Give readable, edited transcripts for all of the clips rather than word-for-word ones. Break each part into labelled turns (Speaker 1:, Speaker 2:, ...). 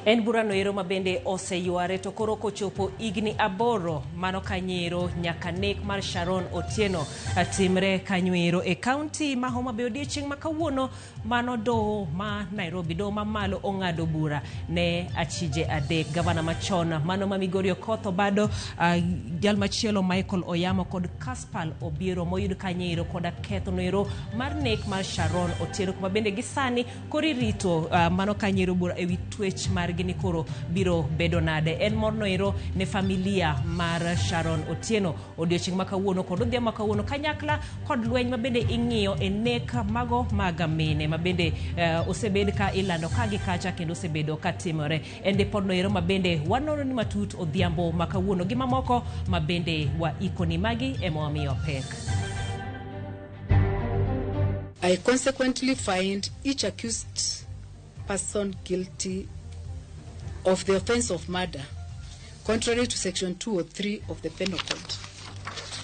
Speaker 1: En burano ero ma bende oseyware to koro kochopo higni 8 mano kanyo nyaka nek mar Sharon Otieno timre kanyo ero e kaunti ma Homa Bay odiechieng' ma kawuono. Mano doho ma Nairobi, doho mamalo ong'ado bura ne achije 3: gavana machon mano ma Migori Okoth Obado, jal machielo Michael Oyamo kod Caspal Obiero moyud kanyo ero koda ketho noero mar nek mar Sharon Otieno, kuma bende gisani koro irito mano kanyo ero bura ewi twech margi ni koro biro bedo nade. En morno ero ne familia mar Sharon Otieno odiochieng' ma kawuono kod odhiambo ma kawuono kanyakla kod lweny ma bende ing'iyo e nek mago mag mine ma bende osebed ka ilando ka gi kacha kendo osebedo ka timore. En ripodno ero ma bende wanono ni matut odhiambo ma kawuono gi mamoko ma bende waikoni. Magi ema wamiyo pek.
Speaker 2: I consequently find each accused person guilty of the offense of murder, contrary to section 203 of the Penal Code,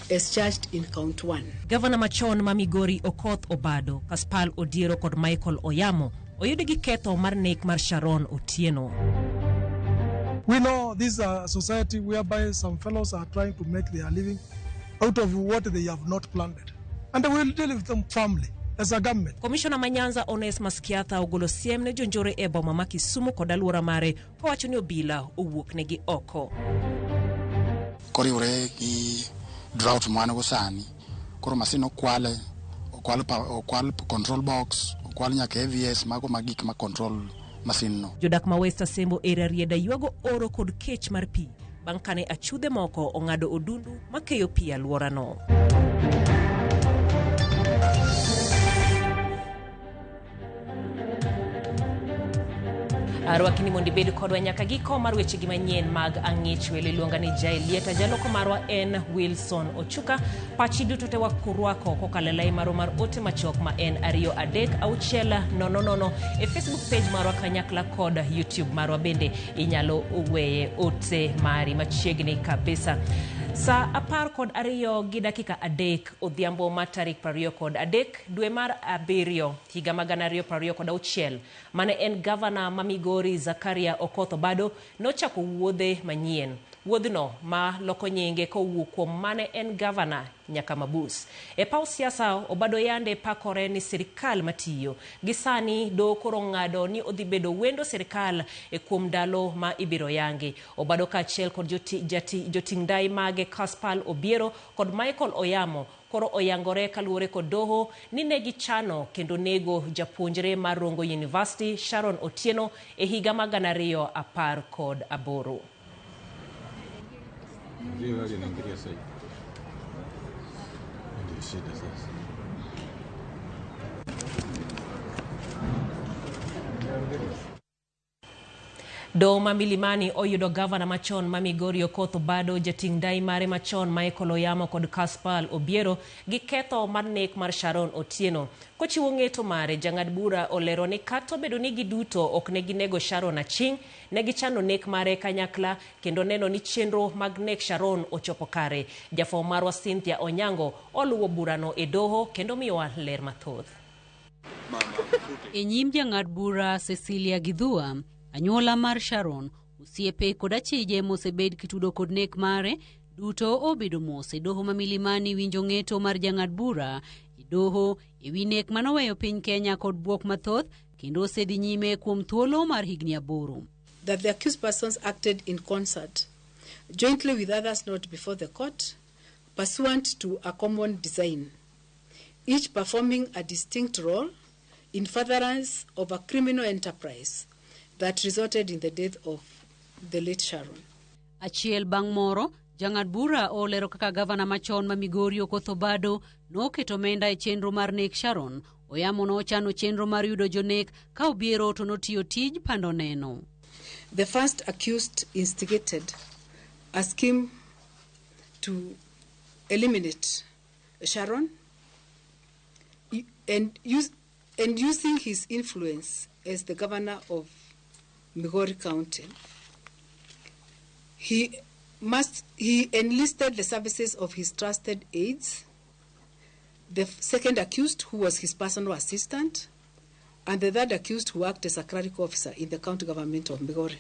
Speaker 2: as charged in count 1.
Speaker 1: Gavana machon ma Migori Okoth Obado, Caspal Odiero kod Michael Oyamo oyud gi ketho mar nek mar Sharon Otieno.
Speaker 3: We know this is a society whereby some fellows are trying to make their living out of what they have not planted. And we will deal with them firmly as a government.
Speaker 1: Komishona ma Nyanza Onesmus Kiatha ogolo siem ne jonjore e boma ma Kisumu kod alwora mare kowacho ni obila owuok negi oko.
Speaker 4: Koriwre gi drought mwan go sani, koro masin okwale, okwal, okwal control box, okwal nyaka AVS, mago ma gik ma control masin no.
Speaker 1: Jodak ma West Asembo e Rarieda ywago oro kod kech mar pi bang' kane achudhe moko ong'ado odundu makeyo pi e alworano. Arwaki ni mondo ibed kodwa nyaka giko mar wechegi manyien mag Ang'ich Welo. Iluonga ni Jael Lieta, jaloko marwa en Wilson Ochuka. Pachi duto te wakurwako kokalo e lai marwa mar ote machuok ma en 2 3 6 0 0 e Facebook page marwa kanyakla kod YouTube marwa bende inyalo weye ote mari machiegni kabisa. Sa 12:03 odhiambo ma tarik 23 dwe mar 7 higa mar 2026, mane en gavana ma Migori Zakaria Okoth Obado nochako wuodhe manyien. Wuodhno ma loko nyinge kowuok kuom mane en gavana nyaka mabus. E paw siasa Obado yande pakore ni sirikal matiyo. Gi sani doho koro ng'ado ni odhi bedo wendo sirikal e kuom ndalo ma ibiro yangi. Obado kaachiel kod joting' ndai mage Caspal Obiero kod Michael Oyamo koro oyangore kaluwore kod doho ni ne gichano kendo nego japuonjre mar Rongo University Sharon Otieno e higa mar 2018. Doho ma Milimani oyudo gavana machon ma Migori Okoth Obado, jating' ndai mare machon Michael Oyamo kod Caspal Obiero gi ketho mar nek mar Sharon Otieno. Kochiwo ng'eto mare, jang'ad bura olero ni kata obedo ni giduto ok ne ginego Sharon aching', ne gichano nek mare kanyakla kendo neno ni chenro mag nek Sharon ochopo kare. Jafwambo marwa Cynthia Onyango oluwo burano e doho kendo miyowa ler mathoth.
Speaker 5: E nyim jang'ad bura Cecilia Githua, anyuola mar Sharon, osiepe kod achije mosebed kitudo kod nek mare duto obedo mos e doho ma Milimani winjo ng'eto mar jang'ad bura e doho ewi nek manoweyo piny Kenya kod bwok mathoth kendo osedhi nyime kuom thuolo mar higni 8.
Speaker 2: That the accused persons acted in concert, jointly with others not before the court, pursuant to a common design, each performing a distinct role in furtherance of a criminal enterprise that resulted in the death of the late Sharon.
Speaker 5: Achiel bang' moro, jang'ad bura olero kaka gavana machon ma Migori Okoth Obado noketo omenda e chenro mar nek Sharon. Oyamo nochano chenro mar yudo jonek ka Obiero to notiyo tij pando neno.
Speaker 2: The first accused instigated a scheme to eliminate Sharon and using his influence as the governor of Migori County, he enlisted the services of his trusted aides, the second accused, who was his personal assistant, and the third accused, who worked as a clerical officer in the county government of Migori.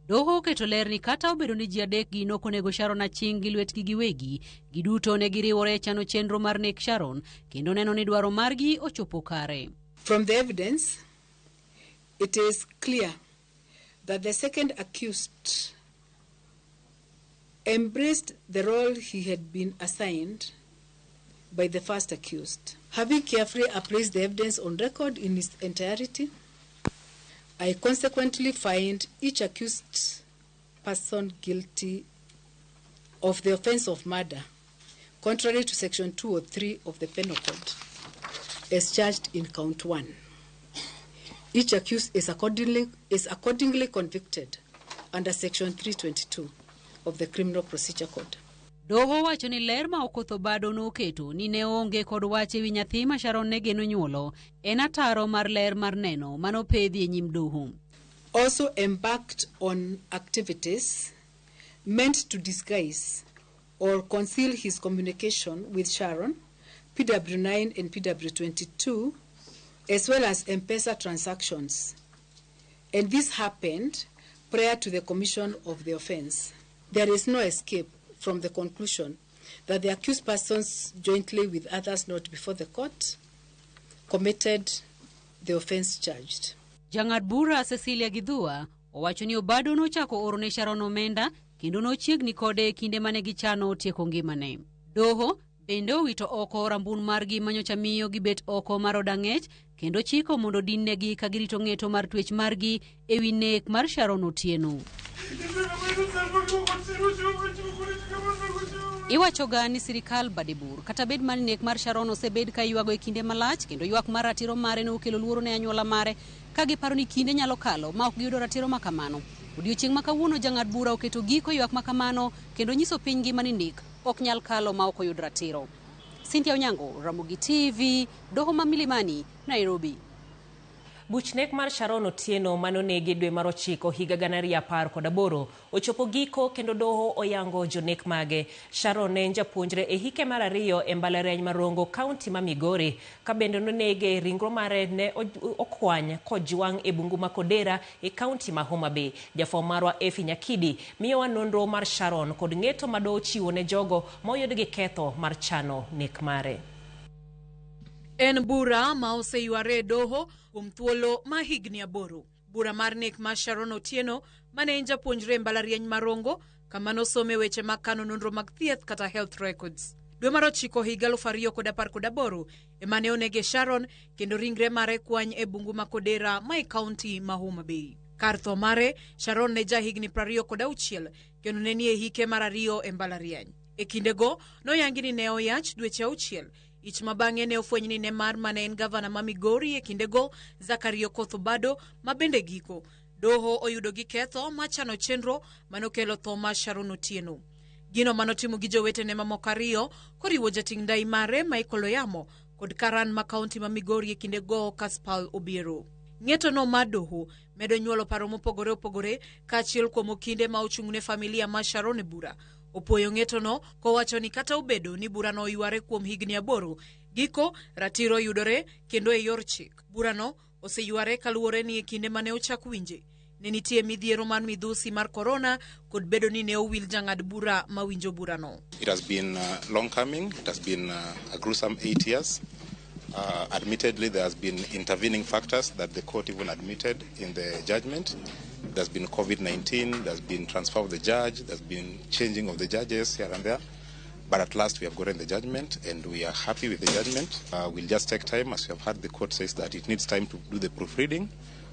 Speaker 5: Doho oketo ler ni kata obedo ni ji adek gi nokonego Sharon Aching' gi lwetgi giwegi, giduto ne giriwore e chano chenro mar nek Sharon kendo neno ni dwaro margi ochopo kare.
Speaker 2: From the evidence, it is clear that the second accused embraced the role he had been assigned by the first accused. Having carefully appraised the evidence on record in its entirety, I consequently find each accused person guilty of the offense of murder, contrary to Section 203 of the Penal Code, as charged in count 1. Each accused is accordingly convicted under Section 322 of the Criminal Procedure Code.
Speaker 5: Doho wacho ni ler ma Okoth Obado noketo ni ne oonge kod wach ewi nyathi ma Sharon ne geno nyuolo en ataro mar ler mar neno manopedhi e nyim doho.
Speaker 2: Also embarked on activities meant to disguise or conceal his communication with Sharon, PW9 and PW22, as well as M-Pesa transactions. And this happened prior to the commission of the offense. There is no escape from the conclusion that the accused persons, jointly with others not before the court, committed the offense charged.
Speaker 5: Jang'ad bura Cecilia Githua owacho ni Obado nochako oro ne Sharon omenda kendo nochiegni kode e kinde mane gichano tieko ngimane. Doho bende owito oko rambun margi manyocha miyo gibet oko mar od ang'ech kendo chiko mondo din-negi ka girito ng'eto mar twech margi ewi nek mar Sharon Otieno. Iwacho ga ni sirikal bade bor kata bed mana ni nek mar Sharon osebed ka iywago e kinde malach kendo ywak mar ratiro mare nokelo luoro ne anyuola mare ka giparo ni kinde nyalo kalo ma ok giyudo ratiro ma kamano. Odiochieng' ma kawuono jang'ad bura oketo giko ywak ma kamano kendo nyiso piny ngima ni nek ok nyal kalo ma ok oyud ratiro. Cynthia Onyango, Ramogi TV, Doho ma Milimani, Nairobi.
Speaker 1: Buch nek mar Sharon Otieno manonegi dwe mar ochiko higa 2018 ochopo giko kendo doho oyango jonek mage. Sharon ne en japuonjre e hike mar ariyo e mbalariany ma Rongo, kaunti ma Migori. Ka bende nonege, ringre mare ne okwany kojwang' e bungu ma Kodera e kaunti ma Homa Bay. Jafwambo marwa Efi Nyakidi miyowa nonro mar Sharon kod ng'eto ma doho ochiwo ne jogo moyud gi ketho mar chano nek mare.
Speaker 6: En bura ma oseyware e doho kuom thuolo ma higni 8. Bura mar nek mar Sharon Otieno mane en japuonjre e mbalariany ma Rongo kama nosome weche mag kano nonro mag thieth kata health records. Dwe mar ochiko higa 2018 ema ne onege Sharon kendo ringre mare kwany e bungu ma Kodera ma e kaunti ma Homa Bay. Kar tho mare, Sharon ne jahigni 26 kendo ne nie hike mar ariyo e mbalariany. E kindego, noyangi ni ne oyach dweche 6 ich ma bang'e ne ofweny ni ne mar mane en gavana ma Migori e kindego Zachary Okoth Obado ma bende giko. Doho oyudo gi ketho ma chano chenro manokelo tho mar Sharon Otieno. Gino manotimo gi jowetene mamoko ariyo koriwo jating' ndai mare Michael Oyamo kod karan ma kaunti ma Migori e kindego Caspal Obiero. Ng'eto no mar doho medo nyuolo paro mopogore opogore kaachiel kuom okinde ma ochung' ne familia mar Sharon e bura. Opuoyo ng'etono kowacho ni kata obedo ni burano oyware kuom higni 8, giko ratiro yudore kendo e yor chik. Burano oseyware kaluwore ni e kinde mane ochak winje ne nitie midhiero mar midhusi mar korona kod bedo ni ne owil jang'ad bura mawinjo burano.
Speaker 7: It has been long coming. It has been a gruesome 8 years. Admittedly, there has been intervening factors that the court even admitted in the judgment. There's been COVID-19, there's been transfer of the judge, there's been changing of the judges here and there. But at last we have gotten the judgment and we are happy with the judgment. We'll just take time, as we have heard the court says that it needs time to do the proofreading.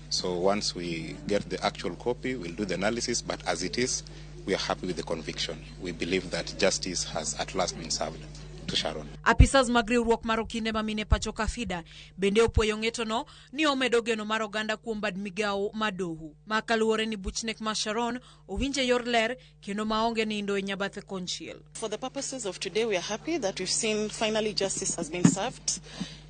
Speaker 7: So once we get the actual copy, we'll do the analysis. But as it is, We are happy with the conviction. We believe that justice has at last been served to Sharon.
Speaker 6: Apisas mag riwruok mar okinde ma mine pacho ka FIDA bende opuoyo ng'etono ni omedo geno mar oganda kuom bad migawo ma doho ma kaluwore ni buch nek mar Sharon owinj e yor ler kendo maonge nindo e nyabathe konchiel.
Speaker 8: For the purposes of today, we are happy that we've seen finally justice has been served,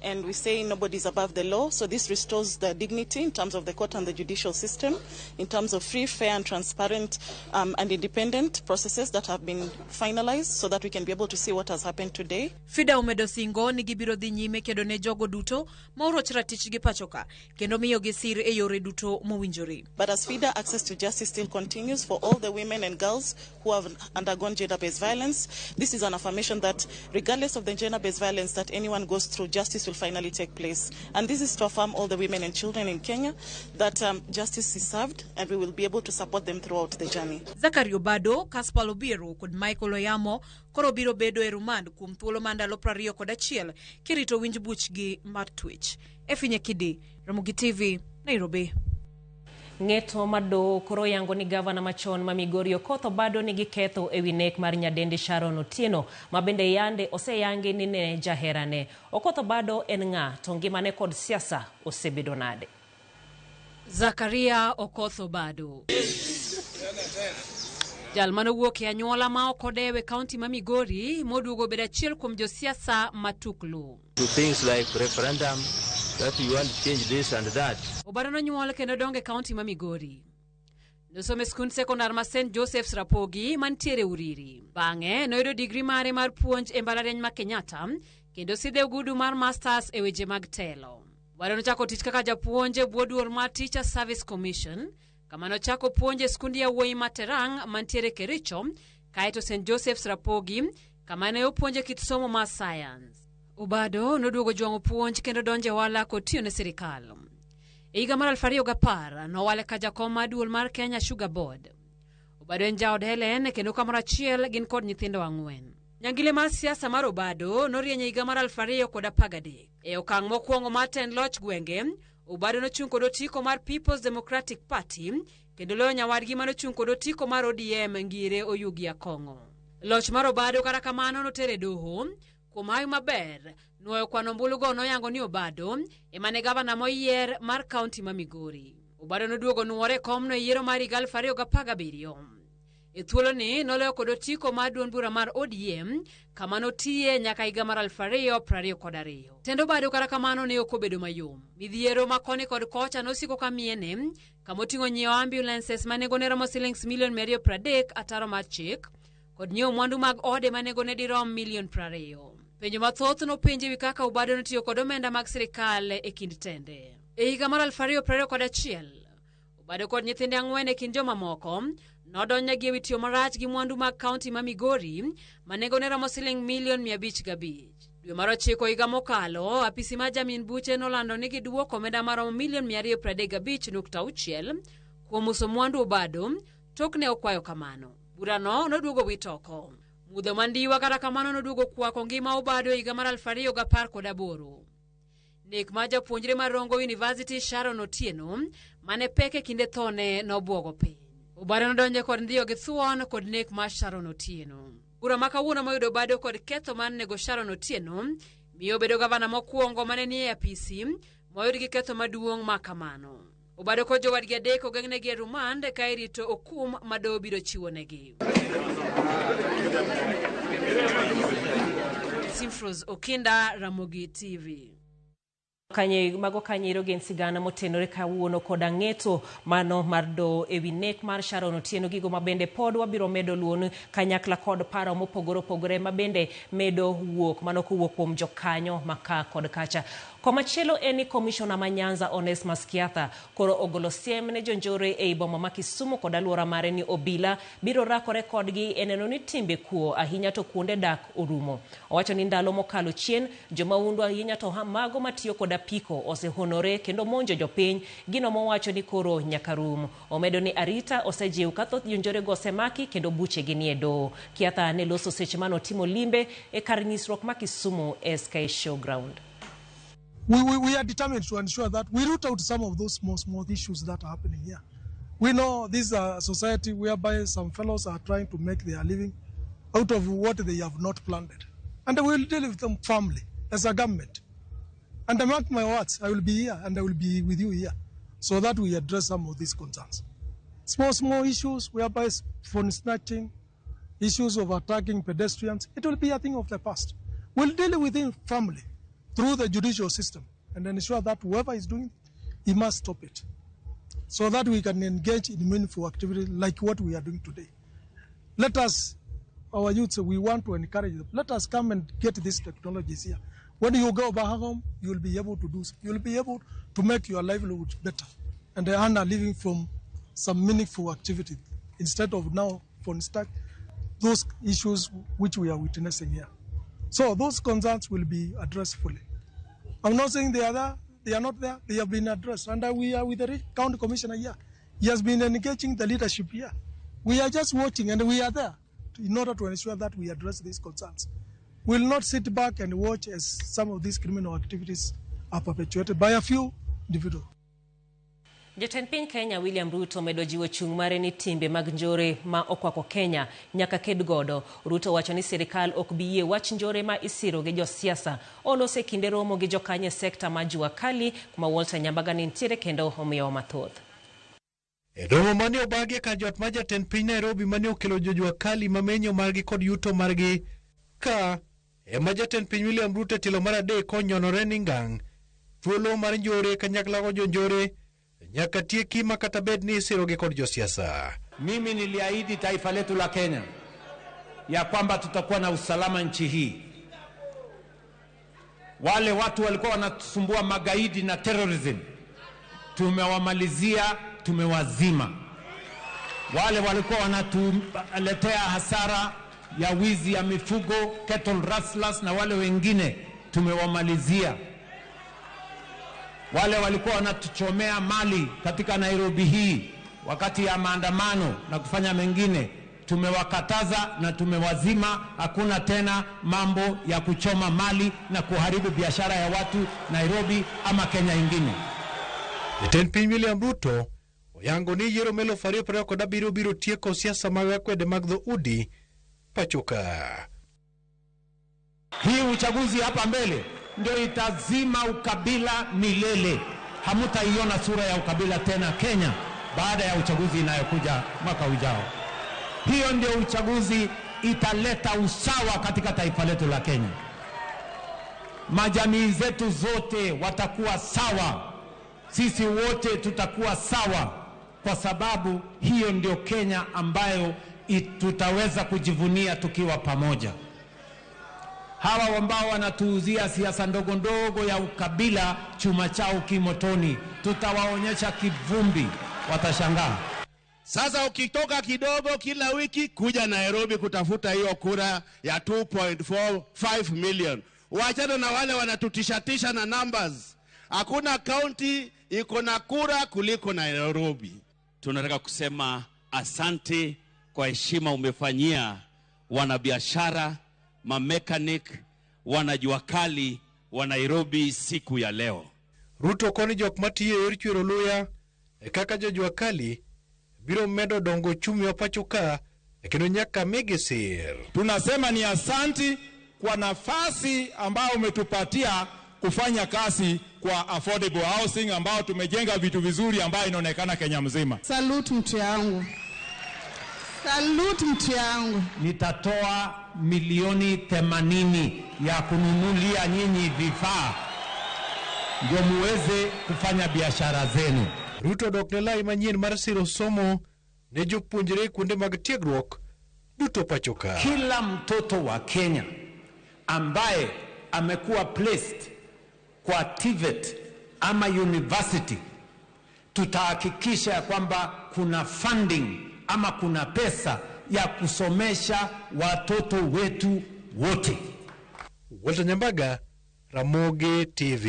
Speaker 8: and we say nobody's above the law. So this restores the dignity in terms of the court and the judicial system, in terms of free, fair, and transparent and independent processes that have been finalized so that we can be able to see what has happened today.
Speaker 6: FIDA omedo singo ni gibiro dhi nyime kedo ne jogo duto ma oroch ratichgi pacho ka kendo miyogi sir e yore duto mowinjore.
Speaker 8: But as FIDA, access to justice still continues for all the women and girls who have undergone gender-based violence. This is an affirmation that regardless of the gender-based violence that anyone goes through, justice will finally take place. And this is to affirm all the women and children in Kenya that justice is served and we will be able to support them throughout the journey.
Speaker 6: Zachary Obado, Caspal Obiero kod Michael Oyamo koro biro bedo e rumand kuom thuolo mar ndalo 21 kirito winj buchgi mar twech. Efi Nyakidi, Ramogi TV, Nairobi.
Speaker 1: Ng'eto mar doho koro yango ni gavana machon ma Migori Okoth Obado nigi ketho ewi nek mar nyadendi Sharon Otieno ma bende yande oseyangi ni ne jaherane. Okoth Obado en ng'a to ngimane kod siasa osebedo nade?
Speaker 5: Zakaria Okoth Obado, jal manowuok e anyuola ma ok odew e kaunti ma Migori moduogo bedo achiel kuom josiasa matuklu.
Speaker 9: To things like referendum, that you want to change this and that.
Speaker 5: Obado nonyuol kendo dongo e kaunti ma Migori. Nosomo e skund sekondar ma St Joseph's Rapogi mantiere Uriri. Bang'e noyudo digri mare mar puonj e mbalariany ma Kenyatta kendo sidhe ogudu mar masters e weche mag telo. Obado nochako tich kaka japuonj e bwo duol mar Teacher Service Commission kama nochako puonj e skund yawuoyi ma Terang mantiere Kericho kaeto St Joseph's Rapogi kama ne opuonje kit somo mar science. Obado noduogo jwang'o puonj kendo donjo e ohala kotiyo ne sirikal. E higa mar 2010 nowale ka jakom mar duol mar Kenya Sugar Board. Obado en jaod Helen kendo kamoro achiel gin kod nyithindo 4. Nyangile mar siasa mar Obado norieny e higa mar 2013. E okang' mokwongo mar tend loch gwenge, Obado nochung' kod otiko mar People's Democratic Party kendo loyo nyawadgi manochung' kod otiko mar ODM Ngire Oyugi Akong'o. Loch mar Obado kata kamano notere doho. Kuom hawi maber, nuoyo kwano ombulugo noyango ni Obado ema ne gavana moyier mar kaunti ma Migori. Obado noduogo nuore e komno e yiero mar higa 2017. E thuoloni noloyo kod otiko mar duond bura mar ODM kama notiye nyaka higa mar 2022. Tend Obado kata kamano ne ok obedo mayom. Midhiero ma koni kod kocha nosiko ka miene kamoting'o nyiewo ambulances ma nengone romo silings milion 230 ataro mar chik kod nyiewo mwandu mag ode ma nengone dirom milion 20. Penjo mathoth nopenje wi kaka Obado notiyo kod omenda mag sirikal e kind tende. E higa mar 2021, Obado kod nyithinde 4 e kind jomamoko nodonjnegi ewi tiyo marach gi mwandu mag kaunti ma Migori ma nengone romo siling milion 505. Dwe mar 9 higa mokalo, apisi mar jamin buche nolando ni giduoko omenda maromo milion 235.6 kuom uso mwandu Obado tok ne okwayo kamano. Burano noduogo wit oko. Mudho mandiwa kata kamano noduogo kwako ngima Obado e higa mar 2018. Nek mar japuonjre mar Rongo University Sharon Otieno mane pek e kinde thone nobwogo piny. Obado nodonjo kod ndhiyo gi thuon kod nek mar Sharon Otieno. Bura ma kawuono moyudo Obado kod ketho mar nego Sharon Otieno miyo obedo gavana mokwongo mane nie apisi moyud gi ketho maduong' ma kamano. Obado kod jowadgi 3 ogeng'negi e rumand ka irito okum ma doho biro chiwonegi. Simfros Okinda, Ramogi TV.
Speaker 1: Mago kanyero gin sigana motenore kawuono koda ng'eto mano mar doho ewi nek mar Sharon Otieno, gigo mabende pod wabiro medo luonu kanyakla kod paro mopogore opogore mabende medo wuok mano kowuok kuom jokanyo maka kod kacha. Komachielo en ni komishona ma Nyanza Onesmus Kiatha koro ogolo siem ne jonjore ei boma ma Kisumu kod alwora mare ni obila biro rakore kodgi e neno ni timbe kuo ahinya to kuonde dak orumo. Owacho ni ndalo mokalo chien jomahundu ahinya to mago matiyo kod apiko osehonore kendo monjo jopiny, gino mowacho ni koro nyaka rum. Omedo ni arita osejiw ka thoth jonjorego osemaki kendo buchegi nie doho. Kiatha ne loso seche manotimo limbe e kar nyisruok ma Kisumu SK Showground.
Speaker 3: We are determined to ensure that we root out some of those small issues that are happening here. We know this is a society whereby some fellows are trying to make their living out of what they have not planted. And we will deal with them firmly as a government. And I mark my words, I will be here and I will be with you here so that we address some of these concerns. Small, small issues whereby phone snatching, issues of attacking pedestrians, it will be a thing of the past. We'll deal with it firmly through the judicial system and ensure that whoever is doing it, he must stop it, so that we can engage in meaningful activity like what we are doing today. Let us, our youths, we want to encourage them. Let us come and get these technologies here. When you go back home, you will be able to do so. You will be able to make your livelihood better and earn a living from some meaningful activity instead of now, for instance, those issues which we are witnessing here. So those concerns will be addressed fully. I'm not saying they are there, they are not there, they have been addressed. And we are with the county commissioner here. He has been engaging the leadership here. We are just watching and we are there in order to ensure that we address these concerns. We will not sit back and watch as some of these criminal activities are perpetuated by a few individuals.
Speaker 1: Jatend piny Kenya William Ruto omedo jiwo chung' mare ni timbe mag njore ma okwako Kenya nyaka ked godo. Ruto wacho ni sirikal ok bi yie wach njore ma isiro gi josiasa. Olose kinde romo gi jokanyo e sekta ma jua kali kuma Walter Nyambaga ne nitiere kendo omiyowa mathoth.
Speaker 10: E romo mane obagi e kar jot mar jatend piny Nairobi mane okelo jojua kali mamenyo margi kod yuto margi ka ema jatend piny William Ruto e tielo mar adek onyonore ni ngang' thuolo mar njore kanyakla go jonjore nyaka tieki ma kata bed ni isirogi kod josiasa.
Speaker 11: Mimi niliahidi taifa letu la Kenya ya kwamba tutakuwa na usalama nchi hii. Wale watu walikuwa wanatusumbua magaidi na terrorism, tumewamalizia, tumewazima. Wale walikuwa wanatuletea hasara ya wizi ya mifugo, cattle rustlers na wale wengine, tumewamalizia. Wale walikuwa wanatuchomea mali katika Nairobi hii wakati ya maandamano na kufanya mengine, tumewakataza na tumewazima. Hakuna tena mambo ya kuchoma mali na kuharibu biashara ya watu Nairobi ama Kenya ingine.
Speaker 10: Jatend piny William Ruto oyango ni yiero mar 2027 biro tieko siasa mag akwede mag dhoudi pacho ka.
Speaker 11: Hii uchaguzi hapa mbele ndio itazima ukabila milele. Hamutaiona sura ya ukabila tena Kenya baada ya uchaguzi inayokuja mwaka ujao. Hiyo ndio uchaguzi italeta usawa katika taifa letu la Kenya. Majamii zetu zote watakuwa sawa. Sisi wote tutakuwa sawa, kwa sababu hiyo ndio Kenya ambayo tutaweza kujivunia tukiwa pamoja. Hawa ambao wanatuuzia siasa ndogo ndogo ya ukabila, chuma chao kimotoni, tutawaonyesha kivumbi, watashangaa.
Speaker 12: Sasa ukitoka kidogo kila wiki kuja Nairobi kutafuta hiyo kura ya 2.45 million. Waachana na wale wanatutishatisha na numbers. Hakuna county iko na kura kuliko Nairobi.
Speaker 13: Tunataka kusema asante kwa heshima umefanyia wanabiashara, mamekanik, wanajua kali wa Nairobi siku ya leo.
Speaker 10: Ruto koni jok matiyo e yor chwero luya e kaka jojua kali biro medo dongo uchumi wa pacho ka kendo nyaka migi sir.
Speaker 14: Tunasema ni asanti kwa nafasi ambayo umetupatia kufanya kazi kwa affordable housing ambao tumejenga vitu vizuri ambayo inaonekana Kenya mzima.
Speaker 15: Salute mtu yangu. Salute mtu yangu.
Speaker 11: Nitatoa milioni 80 ya kununulia nyinyi vifaa ndio muweze kufanya biashara zenu.
Speaker 10: Ruto dok ne lai manyien mar siro somo ne jopuonjre kuonde mag tiegruok duto pacho ka.
Speaker 11: Kila mtoto wa Kenya ambaye amekuwa placed kwa TVET ama university, tutahakikisha ya kwamba kuna funding ama kuna pesa ya kusomesha watoto wetu wote.
Speaker 10: Walter Nyambaga, Ramogi TV.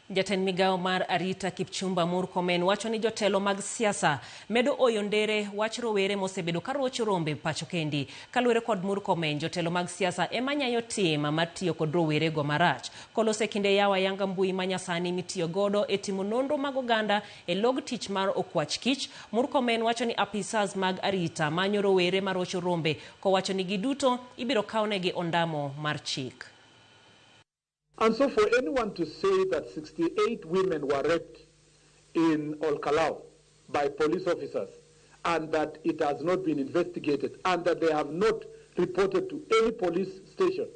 Speaker 1: Jatend migawo mar arita Kipchumba Murkomen wacho ni jotelo mag siasa medo oyo ndere wach rowere mosebedo ka rocho rombe pacho kendi. Kaluwore kod Murkomen, jotelo mag siasa ema nyayo tim mar tiyo kod rowerego marach. Kolose kinde yawa yanga mbui manyasani mitiyo godo e timo nonro mag oganda e log tich mar okwach kich, Murkomen wacho ni apisas mag arita manyo rowere marocho rombe kowacho ni giduto ibiro kawnegi ondamo mar chik.
Speaker 16: And so for anyone to say that 68 women were raped in Olkalou by police officers and that it has not been investigated and that they have not reported to any police station,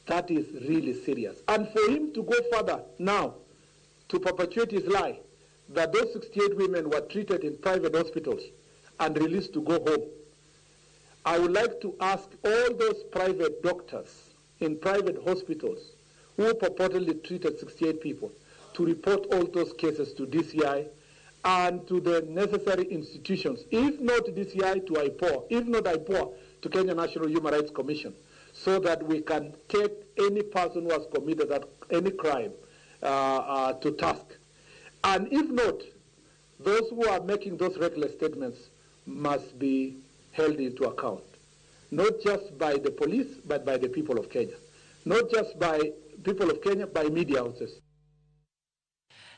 Speaker 16: that is really serious. And for him to go further now to perpetuate his lie that those 68 women were treated in private hospitals and released to go home, I would like to ask all those private doctors in private hospitals who purportedly treated 68 people to report all those cases to DCI and to the necessary institutions, if not DCI, to IPOA, if not IPOA, to Kenya National Human Rights Commission, so that we can take any person who has committed any crime to task. And if not, those who are making those reckless statements must be held into account, not just by the police, but by the people of Kenya, not just by people of Kenya, by media houses.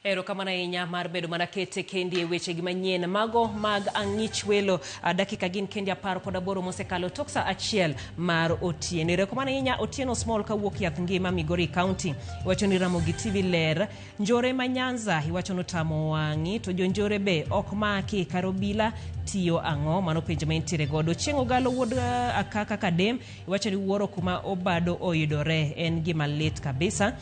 Speaker 1: Erokamano ahinya mar bedo mana kete kendi e weche gi manyien mago mag ang'ich welo dakika gin kendi 18 mosekalo tok sa 1 mar otieno. Erokamano ahinya Otieno Small kawuok yath ngima Migori County. Iwacho ni Ramogi TV ler njore ma Nyanza iwacho notamo wang'i to jonjore be ok maki karobila tiyo ang'o mano penjo ma intiere godo. Chieng' Ogalo wuod Akaka Kadem iwacho ni wuoro kuma obado oyudore en gima lit kabisa.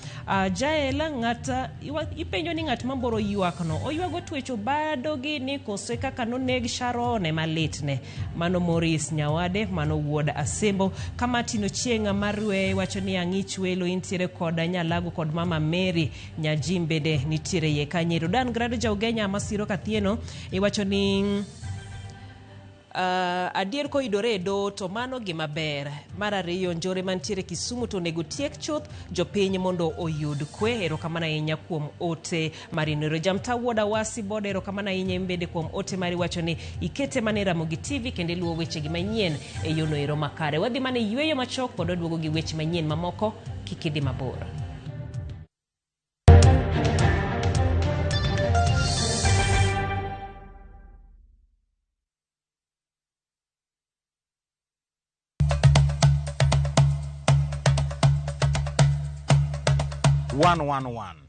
Speaker 1: Jael ng'ata ipenjo ni ng'at mamboro ywakno oywago twecho bado gi ni kose kaka noneg Sharon ema litne. Mano Maurice Nyawade, mano wuod Asembo. Kamatino Chieng' Marwe wacho ni ang'ich welo intiere kod Nyalago kod Mama Mary Nyajim bende nitiere iye kanyo. Dan Grado Jaugenya Masiro Kathieno iwacho ni adier koyudore e doho to mano gima ber. Mar ariyo, njore mantiere Kisumu to onego tiek chuth jopiny mondo oyud kwe. Erokamano ahinya kuom ote mari. Jamta wuod Awasi Boda, erokamano ahinya bende kuom ote mari wacho ni ikete mana e Ramogi TV kendo iluwo weche gi manyien e yono ero makare. Wadhi mana e yweyo machok pod waduogo gi weche manyien mamoko, kik idhi mabor.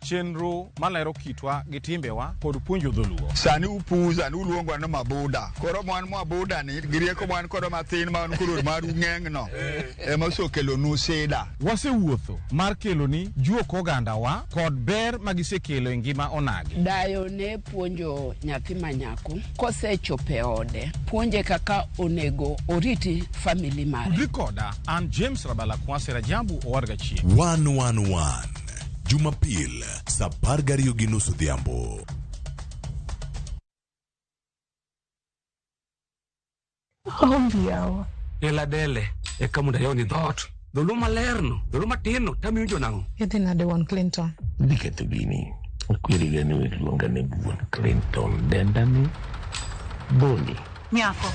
Speaker 17: Chenro malero kitwa gi timbewa kod puonjo dholuo.
Speaker 18: Sani upuza ni uluongo ni mabuda. Koro mwan mabuda ni gi rieko mwan kodo mathin ma wan koro maru ng'eng'no ema osekelonu sida.
Speaker 17: Wasewuotho mar keloni juok ogandawa kod ber magisekelo e ngima onagi.
Speaker 19: Dayo ne puonjo nyathi manyako kosechopo e ode, puonje kaka onego oriti family mare.
Speaker 17: Tudri koda an James Rabala Kwase Rajabu Owadga Chieng'.
Speaker 20: 111 Jumapil saa 12:30 odhiambo.
Speaker 21: Ela dele eka mondo ayawni dhoot. Dholuo malerno, dholuo matinno, tamiwinjo nang'o?
Speaker 22: Idhi nade wuon Clinton?
Speaker 23: Idhi ketho gini. Akweriga ni iluonga ni wuon Clinton. Denda ni Boni.
Speaker 24: Nyako,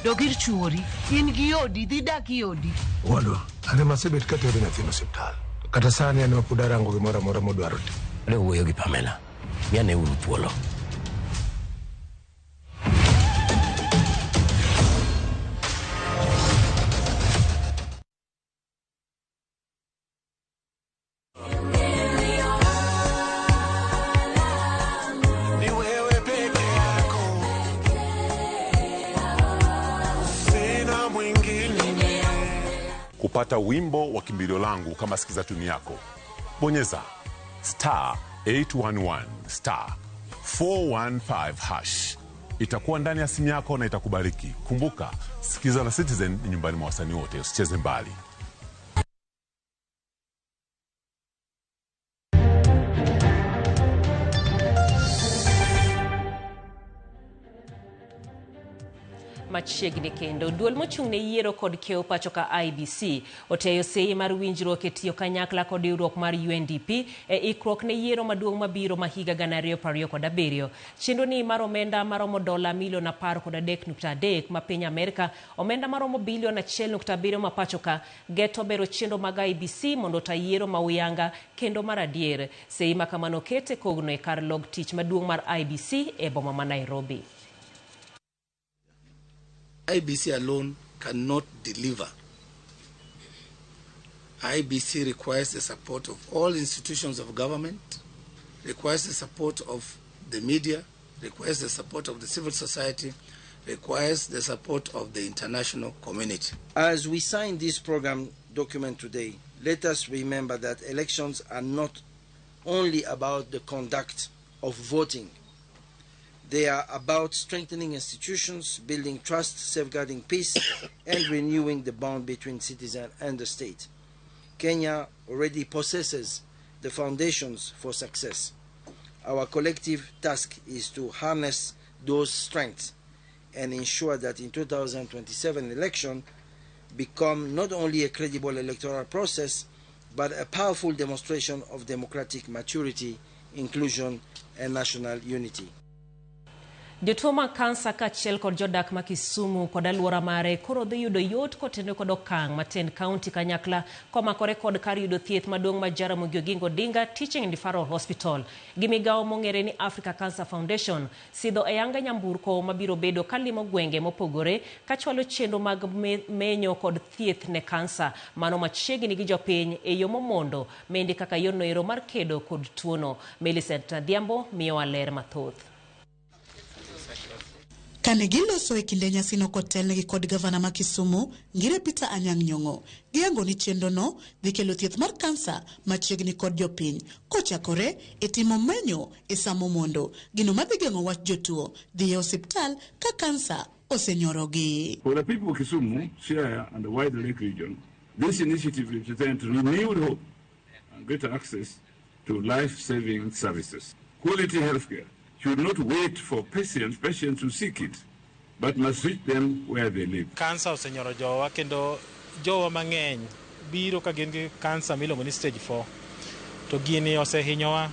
Speaker 24: dog ir chuori. In gi odi, dhi dak gi odi.
Speaker 25: Wadwa, an ema asebet katero nyathino osiptal. Kata sani an ema pod arango gimoro amora modwaro timo.
Speaker 23: Adwa wuoyo gi Pamela. Miya uru thuolo.
Speaker 26: Kupata wimbo wa kimbilio langu kama sikiza tuni yako, bonyeza star 811 star 415 hash. Itakuwa ndani ya simu yako na itakubariki. Kumbuka, sikiza na Citizen ni nyumbani mwa wasanii wote, usicheze mbali.
Speaker 1: machiegni kendo. Duol mochung' ne yiero kod kiewo pacho ka IEBC oteyo seyi mar winjruok e tiyo kanyakla kod riwruok mar UNDP e ikruok ne yiero maduong' mabiro ma higa 2027. Chenro ni mar omenda maromo dola milion 13.3 ma piny Amerka, omenda maromo bilion 1.7 ma pacho ka, geto bero chenro mag IEBC mondo ota yiero ma uyanga kendo mar adier. Seyi ma kamano kete kogno e kar log tich maduong' mar IEBC e boma ma Nairobi.
Speaker 2: IEBC alone cannot deliver. IEBC requires the support of all institutions of government, requires the support of the media, requires the support of the civil society, requires the support of the international community.
Speaker 4: As we sign this program document today, let us remember that elections are not only about the conduct of voting. They are about strengthening institutions, building trust, safeguarding peace, and renewing the bond between citizens and the state. Kenya already possesses the foundations for success. Our collective task is to harness those strengths and ensure that in 2027 election become not only a credible electoral process, but a powerful demonstration of democratic maturity, inclusion, and national unity.
Speaker 1: Jotuo mag kansa kaachiel kod jodak ma Kisumu kod alwora mare koro dhi yudo yot kotenore kod okang' ma tend kaunti kanyakla komakore kod kar yudo thieth maduong' ma Jaramogi Oginga Odinga Teaching and Referral Hospital gi migawo mong'ere ni Africa Cancer Foundation sidho e anga nyamburko mabiro bedo kalimo gwenge mopogore kachwalo chenro mag menyo kod thieth ne kansa mano machiegni gi jopiny e yo momondo mendi kaka yorno ero mar kedo kod tuono. Millicent Adhiambo miyowa ler mathoth.
Speaker 6: Kane giloso e kinde nyasino kotelnegi kod gavana ma Kisumu, Ngire Peter Anyang' Nyong'o, giyango ni chenrono dhi kelo thieth mar kansa machiegni kod jopiny kochakore e timo menyo e sa momondo, gino madhi geng'o wach jotuo dhi e osiptal ka kansa osenyorogi.
Speaker 7: For the people of Kisumu, Siaya and the wider Lake region, this initiative represents renewed hope and greater access to life-saving services. Quality healthcare should not wait for patients to seek it, but must reach them where they live.
Speaker 8: Kansa osenyoro jowa kendo jowa mang'eny biro ka gin gi kansa miluongo ni stage 4 to gini osehinyowa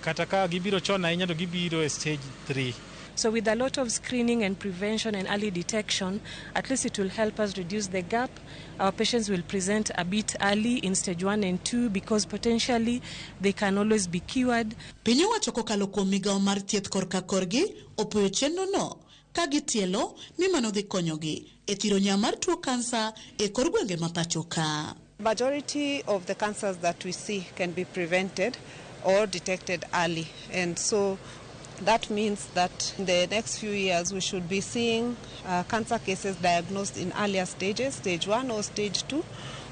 Speaker 8: kata ka gibiro chon ahinya to gibiro e stage 3.
Speaker 22: So with a lot of screening and prevention and early detection, at least it will help us reduce the gap. Our patients will present a bit early in stage 1 and 2 because potentially they can always be cured.
Speaker 6: Piny owacho kokalo kuom migawo mar thieth korka korgi opuoyo chenrono ka gitielo ni mano dhi konyogi e thiro nya mar tuo kansa e kor gwenge ma pacho ka.
Speaker 27: Majority of the cancers that we see can be prevented or detected early, and so that means that in the next few years we should be seeing cancer cases diagnosed in earlier stages, stage 1 or stage 2,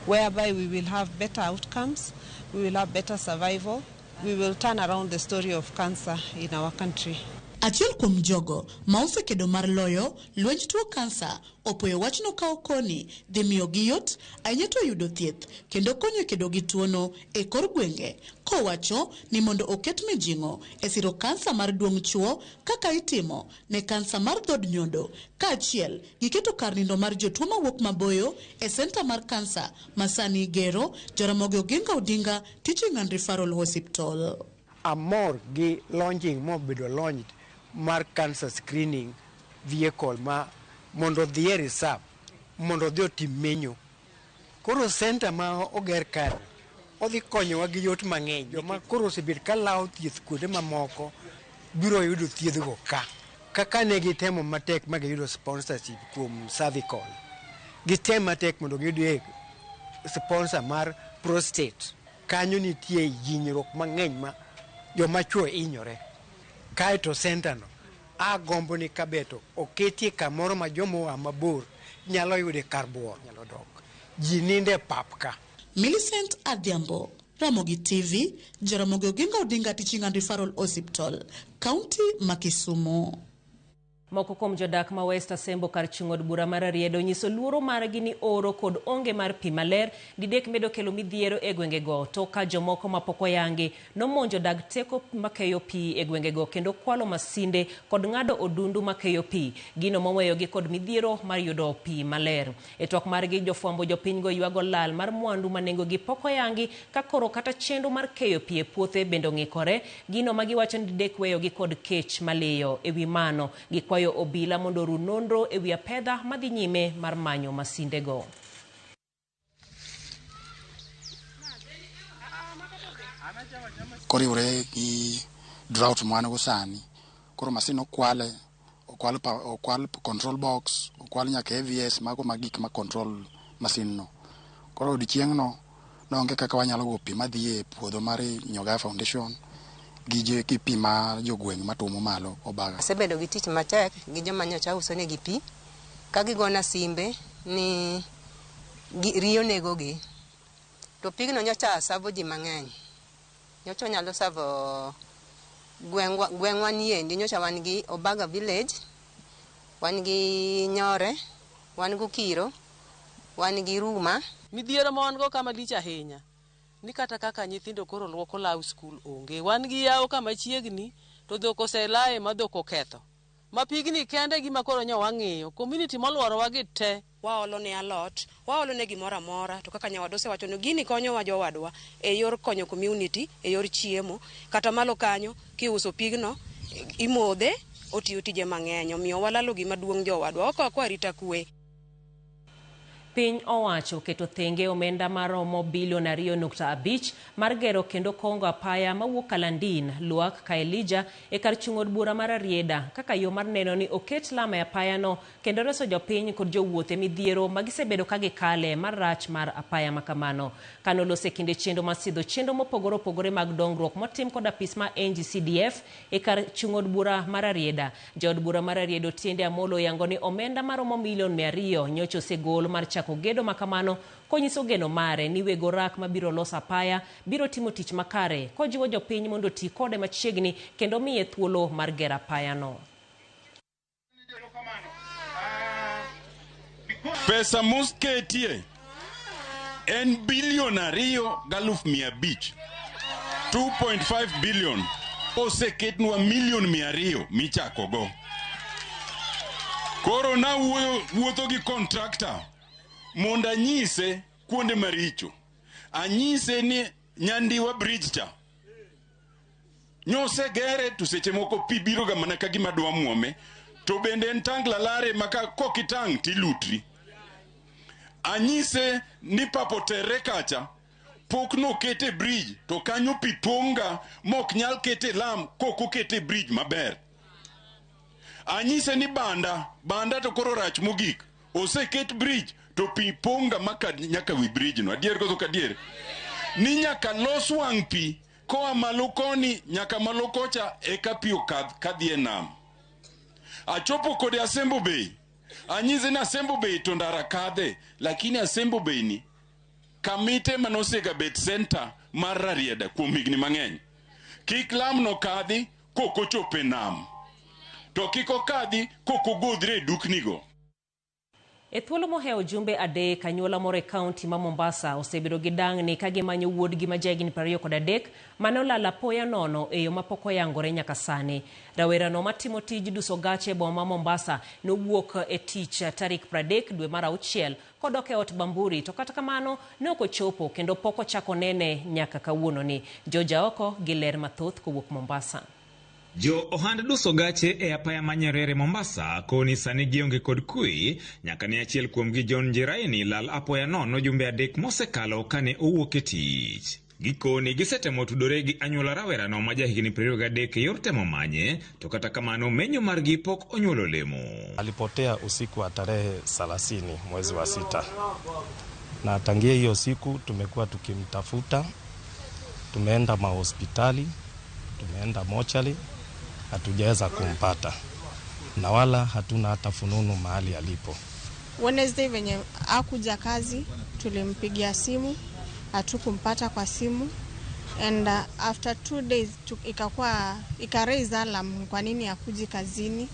Speaker 27: whereby we will have better outcomes, we will have better survival, we will turn around the story of cancer in our country.
Speaker 6: Achiel kuom jogo ma osekedo mar loyo lwenj tuo kansa opoyo wachno ka okoni dhi miyogi yot ahinya to yudo thieth kendo konyo e kedo gi tuono e kor gwenge, kowacho ni mondo oket mijing'o e siro kansa mar duong' chuo kaka itimo ne kansa mar dhod nyodo, kaachiel gi keto kar nindo mar jotuo mawuok maboyo e senta mar kansa ma sani igero Jaramogi Oginga Odinga Teaching and Referral Hospital.
Speaker 28: Amor gi launching mobedo launched mar cancer screening vehicle ma mondo odhi e reserve mondo odhi otim menyo. Koro center ma oger kar odhi konyowa gi yot mang'eny. Joma koro osebet ka lawo thieth kuonde mamoko biro yudo thiedhgo ka. Kaka ne gitemo matek ma giyudo sponsorship kuom cervical, gitem matek mondo giyud sponsor mar prostate. Kanyo nitie hinyruok mang'eny ma joma chuo hinyore. Kaeto center no agombo ni kabeto oketie kamoro ma joma oa mabor nyalo yude kar buor nyalo dok. Ji ninde pap ka.
Speaker 6: Millicent Adhiambo, Ramogi TV, Jaramogi Oginga Odinga Teaching and Referral Hospital, County ma Kisumu.
Speaker 1: Moko kuom jodak ma West Asembo kar chung' od bura mar Rarieda onyiso luoro margi ni oro kod onge mar pi maler didek medo kelo midhiero e gwengego to ka jomoko mapok oyangi nomonjo dag teko makeyo pi e gwengego kendo kwalo masinde kod ng'ado odundu makeyo pi, gino moweyogi kod midhiero mar yudo pi maler. E twak margi jofwambo jopinygo ywago lal mar mwandu ma nengogi pok oyangi ka koro kata chenro mar keyo pi e puothe bende ong'ikore, gino ma giwacho ni didek weyogi kod kech maliyo. E wi mano, gikwayo obila mondo oru nonro e wi apedha madhi nyime mar manyo masindego.
Speaker 3: Koriwre gi drought ma wan go sani, koro masin okwale, okwal control box, okwal nyaka AVS, mago ma gik ma control masin no. Koro odiechieng' no noonge kaka wanyalo go pi madhi e puodho mar Nyogaya Foundation gi pi mar jogweng' matuomo malo Obaga.
Speaker 5: Asebedo gi tich matek gi joma nyocha uso negi pi, ka gigona simbe ni riyo negogi. To pigno nyocha savo ji mang'eny. Nyocha nyalo savo gweng'wa niendi, nyocha wan gi Obaga village, wan gi Nyore, wan gi Okiro, wan gi Ruma.
Speaker 9: Midhiero ma wan go kama lich ahinya ni kata kaka nyithindo koro luoko law skul onge. Wan gi yawo kama chiegni to dhok oselaye ma dhok oketho. Ma pigni kende gima koro nyo wang'iyo, community moluorowa gi te.
Speaker 11: Waolo ne alot, waolo ne gimoro amora, to kaka nyawadwa osewacho ni gini konyowa jowadwa e yor konyo community, e yor chiemo, kata malo kanyo kiuso pigno, imodhe, otiyo tije mang'eny, omiyo walalo gima duong' jowadwa, ok arita kwe.
Speaker 1: Piny owacho keto thenge omenda maromo bilion 2.5 mar gero kendo kongo apaya mawuok Kalandin, Luak ka Elija e kar chung' od bura mar Rarieda kaka yo mar neno ni oket lam e apayano kendo reso jopiny kod jowuoth e midhiero ma gisebedo ka gikale mar rach mar apaya makamano. Kanolose kinde chenro mar sidho chenro mopogore opogore mag dongruok motim kod apis ma NGCDF e kar chung' od bura mar Rarieda. Jaod bura mar Rarieda Otiende Amolo oyango ni omenda maromo milion 200 nyocha osegol mar chako gedo makamano konyiso geno mare ni weg orak mabiro loso apaya biro timo tich makare kojiwo jopiny mondo oti kode machiegni kendo miye thuolo mar gero apayano.
Speaker 12: Pesa mosketie en bilion 2.500, 2.5 billion oseketnwa milion 200 michakogo. Koro nawuotho gi contractor mondo anyise kuonde maricho. Anyise ni Nyandiwa bridge cha nyosegere to seche moko pi biro ga mana ka gima dwa muome, to bende en tangla lare ma kokitang' tilutri. Anyise ni papotere kacha pok nokete bridge to kanyo pi pong'a mok nyal kete lam kokokete bridge maber. Anyise ni banda to koro rach mogik, oseket bridge to pi pong'a maka nyaka wi bridge no. Adier koso kadier? Ni nyaka los wang' pi koa malo koni nyaka malo kocha eka pi okadh kadhi e nam. Achopo kode Asembo Bay. Anyise ni Asembo Bay to ndara kadhe, lakini Asembo Bay ni kamite manosega bet center mar Rarieda kuom higni mang'eny. Kik lamno kadhi kokochopo e nam, to kik okadhi kokogodhre e duknigo.
Speaker 1: E thuolo mohewo jumbe 3, anyuola moro e kaunti ma Mombasa osebedo gi dang'ni ka gimanyo wuodgi ma jahigni 23 mane olal apoya nono e yo mapok oyangore nyaka sani. Rawerano matimo tij duso gache e boma ma Mombasa nowuok e tich tarik 30 dwe mar 6 kodok e ot Bamburi, to kata kamano ne ok ochopo kendo pok ochako nene nyaka kawuononi. Joja oko gi ler mathoth kowuok Mombasa.
Speaker 13: Jo ohand duso gache e apaya ma Nyerere Mombasa koni sani gionge kod kwe nyaka ne achiel kuomgi John Jeraini lal apoya nono jumbe 3 mosekalo kane owuok e tich. Gikoni gisetemo tudore gi anyuola rawerano ma jahigni 23 e yor temo manye, to kata kamano menyo margi pok onyuolo lemo.
Speaker 14: Alipotea usiku wa tarehe 30 mwezi wa 6, na tangia hiyo siku tumekuwa tukimtafuta, tumeenda mahospitali, tumeenda mochari, hatujaweza kumpata na wala hatuna hata fununu mahali alipo.
Speaker 15: Wednesday venye hakuja kazi tulimpigia simu, hatukumpata kwa simu, and after 2 days ika raise alarm kwa nini hakuji kazini.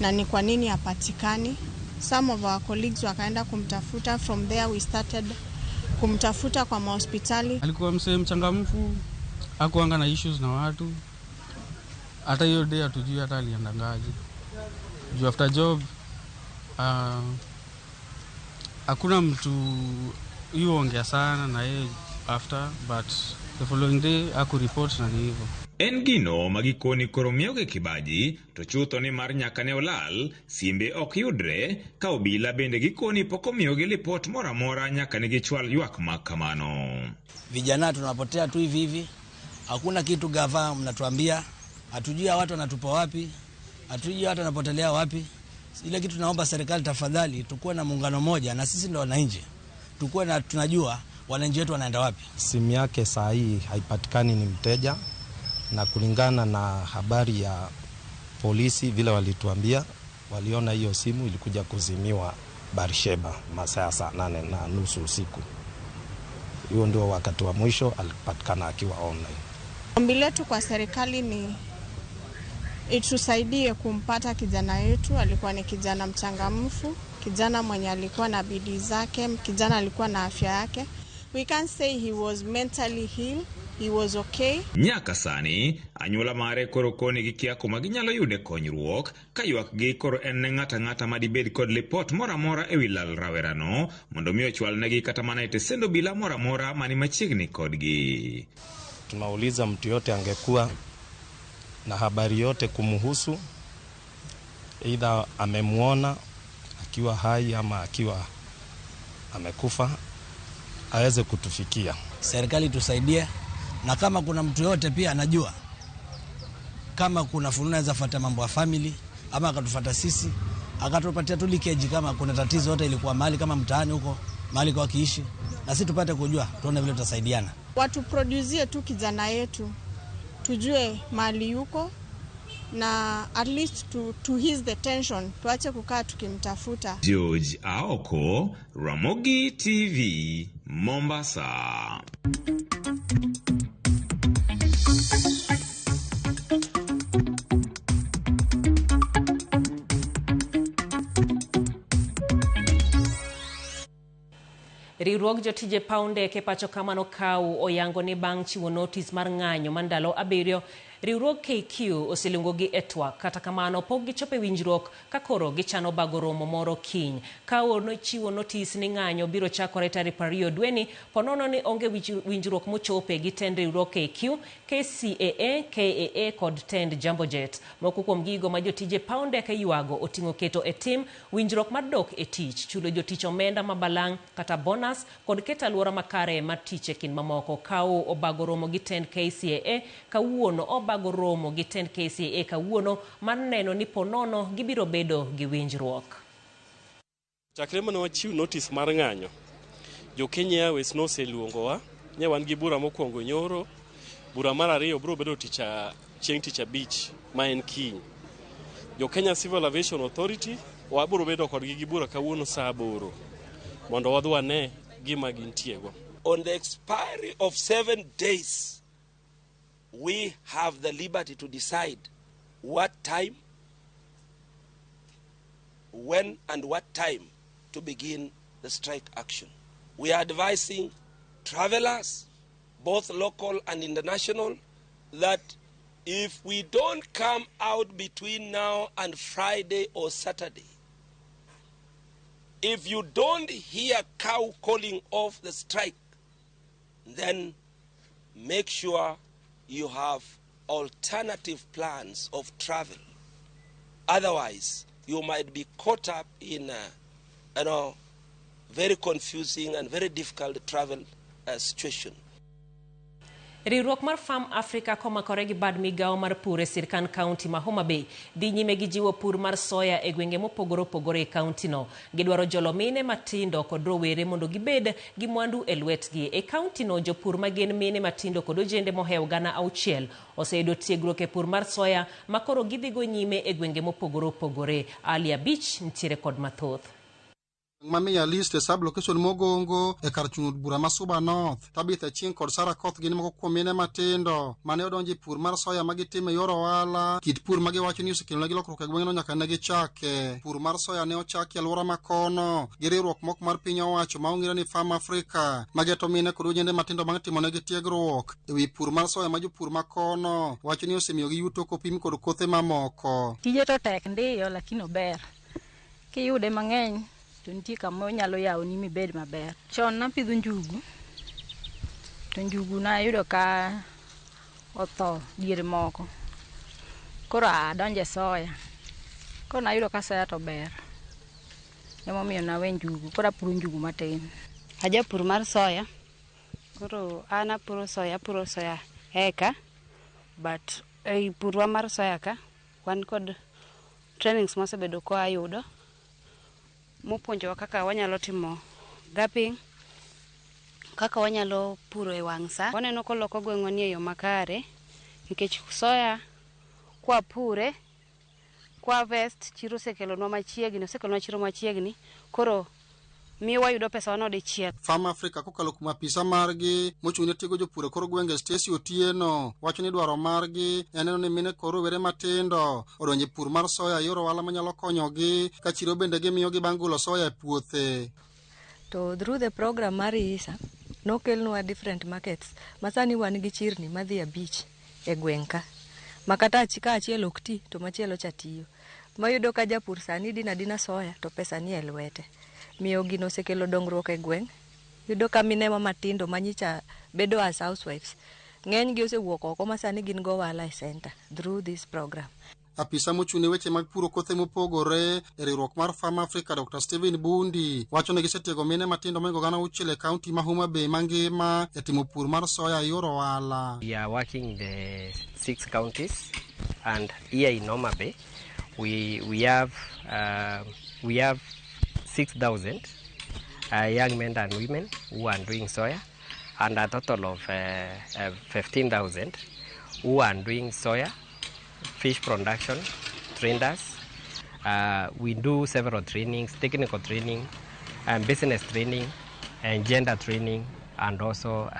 Speaker 15: na ni kwa nini hapatikani. Some of our colleagues wakaenda kumtafuta. From there we started kumtafuta kwa mahospitali.
Speaker 10: Alikuwa msee mchangamfu, hakuanga na issues na watu. Hata hiyo day hatujui hata aliendangaje. Juu after job hakuna mtu yuongea sana na yeye after, but the following day hakureport na ni hivyo.
Speaker 13: En gino ma gikoni koro miyogi kibaji to chutho ni mar nyaka ne olal simbe ok yudre ka obila bende gikoni pok omiyogi lipot moro amora nyaka ne gichwal ywak ma kamano.
Speaker 16: Vijana tunapotea tu hivi hivi, hakuna kitu gava mnatuambia, hatujui watu wanatupa wapi, hatujui watu wanapotelea wapi. Ile kitu tunaomba serikali, tafadhali tukuwe na muungano moja, na sisi ndio wananchi, tukuwe na tunajua wananchi wetu wanaenda wapi.
Speaker 14: Simu yake saa hii haipatikani, ni mteja, na kulingana na habari ya polisi vile walituambia, waliona hiyo simu ilikuja kuzimiwa Barsheba masaa ya 8:30 usiku. Hiyo ndio wakati wa mwisho alipatikana akiwa online.
Speaker 15: Ombi letu kwa serikali ni itusaidie kumpata kijana wetu. Alikuwa ni kijana mchangamfu, kijana mwenye alikuwa na bidii zake, kijana alikuwa na afya yake. We can't say he was mentally ill, he was okay.
Speaker 13: Nyaka sani anyuola mare koro koni gikia kuma ginyalo yude konyruok ka ywakgi koro en ne ng'ato ang'ata madibed kod lipot moro amora ewi lal rawerano mondo mi ochwalnegi kata mana e tesend obila moro amora mani machiegni kodgi.
Speaker 14: Tunauliza mtu yote angekuwa na habari yote kumhusu, aidha amemuona akiwa hai ama akiwa amekufa, aweze kutufikia.
Speaker 16: Serikali tusaidie, na kama kuna mtu yote pia anajua kama kuna fununu anaweza fuata mambo ya family ama akatufuata sisi, akatupatia tu leakage kama kuna tatizo yote ilikuwa mahali kama mtaani huko mahali kwa kiishi, na sisi tupate kujua, tuone vile tutasaidiana.
Speaker 15: Watu produce tu kijana yetu, tujue mahali yuko, na at least to ease the tension, tuache kukaa tukimtafuta.
Speaker 13: George Aoko, Ramogi TV, Mombasa.
Speaker 1: Riwruog jotije paw ndeke pacho kamano KAU oyango ni bang' chiwo notis mar ng'anyo mar ndalo 7, riwruog KQ oseluongogi e twak. Kata kamano pok gichopo e winjruok ka koro gichano bago romo moro kiny. KAU nochiwo notis ni ng'anyo biro chakore tarik 20 dweni ponono ni onge winjruok mochope gi tend riwruog KQ, KCAA, KAA kod tend Jambojet. Moko kuom gigo ma jotije paw ndeke ywago oting'o keto e tim winjruok mar dok e tich, chulo jotich omenda ma balang' kata bonus, kod keto alwora makare mar tich e kind mamoko. KAU obago romo gi tend KCAA kawuono obago romo gi tend KCAA kawuono mar neno ni ponono gibiro bedo gi winjruok.
Speaker 17: Chakre mane wachiw notice mar ng'anyo, jo Kenya Airways noseluongowa, ne wan gi bura mokwongo nyoro, bura mar ariyo biro bedo chieng' tich abich ma en kiny. Jo Kenya Civil Aviation Authority wabiro bedo kodgi gi bura kawuono saa 8 mondo wadhi wane gima gintiego.
Speaker 4: On the expiry of 7 days, we have the liberty to decide what time, when and what time to begin the strike action. We are advising travelers, both local and international, that if we don't come out between now and Friday or Saturday, if you don't hear KAU calling off the strike, then make sure you have alternative plans of travel. Otherwise, you might be caught up in a very confusing and very difficult travel situation.
Speaker 1: Riwruok mar Farm Africa komakore gi bad migawo mar pur e sirkand kaunti ma Homa Bay dhi nyime gi jiwo pur mar soya e gwenge mopogore opogore e kaunti no. Gidwaro jolo mine matindo kod rowere mondo gibed gi mwandu e lwetgi. E kaunti no jopur ma gin mine matindo kod ojende mohewo 600 oseyudo tiegruok e pur mar soya ma koro gidhigo nyime e gwenge mopogore opogore. Alia Beach nitiere kod mathoth.
Speaker 18: Mamiya list e sub location Mogongo e kar chung' od bura ma Suba North. Tabitha Achieng' kod Sarah Koth gin moko kuom mine matindo mane odonjo e pur mar soya ma gitimo e yor ohala. Kit pur ma giwacho ni osekelonegi lokruok e gweng'no nyaka ne gichake. Pur mar soya ne ochaki e alwora ma kono gi riwruok moko mar piny owacho ma ong'ere ni Farm Africa ma geto mine kod ojende matindo bang' timonegi tiegruok e wi pur mar soya ma jopur ma kono wacho ni osemiyogi yuto kopim kod kothe mamoko.
Speaker 19: Tije to tek ndiyo lakini ober. Kiyude mang'eny to nitie kama onyalo yawoni mibed maber. Chon napidho njugu, to njugu nayudo ka otho diere moko. Koro adonjo e soya. Koro nayudo ka soya to ber. Emomiyo nawe njugu, koro apuro njugu matin.
Speaker 20: Ajapur mar soya, koro an apuro soya, apuro soya eka, but ei purwa mar soya ka, wan kod trainings mwasebedo ka wayudo, mopuonjowa kaka wanyalo timo gapping, kaka wanyalo puro e wang' sa. Waneno koloko gweng'wa ni e yo makare, nikech soya kwapure, kwa harvest, chiro osekelonwa machiegni, osekelonwa chiro machiegni, koro miyo wayudo pesa wano dichiel.
Speaker 18: Farm Africa kokalo kuom apisa margi mochung' ne tiego jopur e kor gwenge Stacy Otieno wacho ni dwaro margi en neno ni mine kod rowere matindo odonjo e pur mar soya e yor ohala manyalo konyogi ka chiro bende gimiyogi bang' golo soya e puothe.
Speaker 21: To through the program mar ISA nokelnwa different markets ma sani wan gi chirni madhi 5 e gweng' ka ma kata ka achiel ok ti to machielo cha tiyo. Mayudo ka japur sani dino adina soya to pesa ni e lwete. Miyo gino osekelo dongruok e gweng'. Yudo ka minewa matindo manyicha bedo as housewives, ng'eny gi osewuok oko ma sani gin go ohala e center through this program.
Speaker 18: Apisa mochung' ne weche mag puro kothe mopogore e riwruok mar Farm Africa Dr. Steven Bundi wacho ni gisetiego mine matindo mohingo 6,000 e kaunti ma Homa Bay mangima e timo pur mar soya e yor ohala.
Speaker 23: We are working in the 6 counties, and here in Homa Bay we have 6,000 young men and women who are doing soya, and a total of 15,000 who are doing soya, fish production, trainers. We do several trainings, technical training, and business training, and gender training, and also